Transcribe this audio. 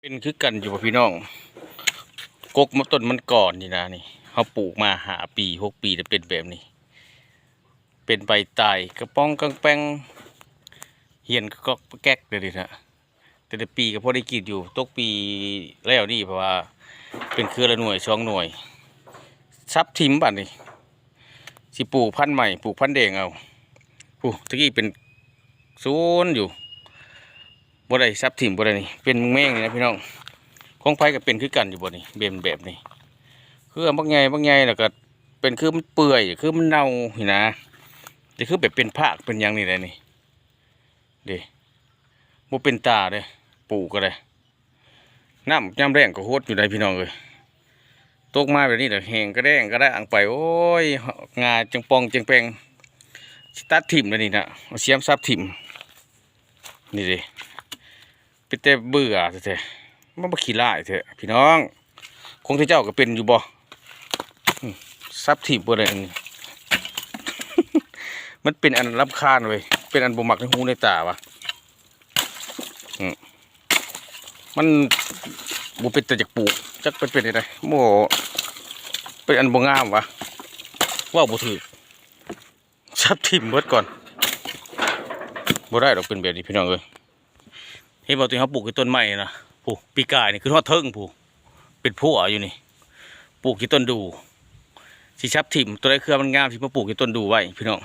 ເປັນຄືກັນຢູ່ບໍ່ພີ່ນ້ອງ? ກົກມະ ຕົ້ນມັນກ່ອນນີ້ນະ ນີ້ ເຮົາປູກມາຫ້າປີ ຫົກປີແລ້ວ ເປັນແບບນີ້ ເປັນໃບຕາຍກະປ໋ອງກະແປງ ເຫ່ຽນກະກ໋ອກກະແກ໋ກເລີຍນີ້ນະ. ແຕ່ລະປີກະພໍໄດ້ກິນຢູ່ ຕົກປີແລ້ວນີ້ ເພາະວ່າເປັນເຄືອລະໜ່ວຍສອງໜ່ວຍ ສັບຖິ້ມບາດນີ້ ຊິປູກພັນໃໝ່ ປູກພັນແດງເອົາ. ຜູ້ ຕະກີ້ເປັນສວນຢູ່ ບໍ່ໄດ້ສັບຖິ້ມບໍ່ໄດ້ນີ້ ເປັນແມງນີ້ນະພີ່ນ້ອງ. ຂອງໃຜກະເປັນຄືກັນຢູ່ບໍ່ນີ້? ເປັນແບບນີ້ ເຄືອບັກໃຫຍ່ ບັກໃຫຍ່ ແລ້ວກະເປັນຄືມັນເປື່ອຍ ຄືມັນເນົ່ານີ້ນະ ແຕ່ຄືແບບເປັນພາກເປັນຫຍັງນີ້ແຫຼະນີ້ ເດ້ ບໍ່ເປັນຕາເດ້ ປູກກະໄດ້. ນ້ຳຍາມແລ້ງກະຫົດຢູ່ໃດ໋ພີ່ນ້ອງເອີຍ ຕົກມາແບບນີ້ລະແຫ້ງກະແດ້ງກະດ້າງໄປ ໂອ້ຍ ງ່າຈັ່ງປ່ອງຈັ່ງແປງ ຊິຕັດຖິ້ມແລ້ວນີ້ນະ ເອົາສຽມສັບຖິ້ມ. ນີ້ເດ້ ເປັນແຕ່ເບື່ອແທ້ໆ ມັນບໍ່ຂີ້ຮ້າຍແທ້ພີ່ນ້ອງ. ຂອງເຈົ້າກະເປັນຢູ່ບໍ່? ອືມ ສັບຖິ້ມເບິດເລີຍ ອັນນີ້ ມັນເປັນອັນລຳຄານເວີຍ ເປັນອັນບໍ່ມັກໃນຫູໃນຕາຫວາ. ອືມ ມັນບໍ່ເປັນຕາຢາກປູກ ຈັກເປັນ ເປັນຈັ່ງໃດ ບໍ່ ເປັນອັນບໍ່ງາມຫວາ ເວົ້າບໍ່ຖືກ. ສັບຖິ້ມເບິດກ່ອນ ບໍ່ໄດ້ດອກເປັນແບບນີ້ພີ່ນ້ອງເອີຍ. ເຫັນບໍ່ ທີ່ເຮົາປູກຢູ່ຕົ້ນໄມ້ນະ ຜູ້ ປີກາຍນີ້ຂຶ້ນຮອດເທິງຜູ້ ເປັນພົວຢູ່ນີ້ ປູກຢູ່ຕົ້ນດູ່ ຊິສັບຖິ້ມ ໂຕໃດເຄືອມັນງາມຊິມາປູກຢູ່ຕົ້ນດູ່ໄວ້ພີ່ນ້ອງ.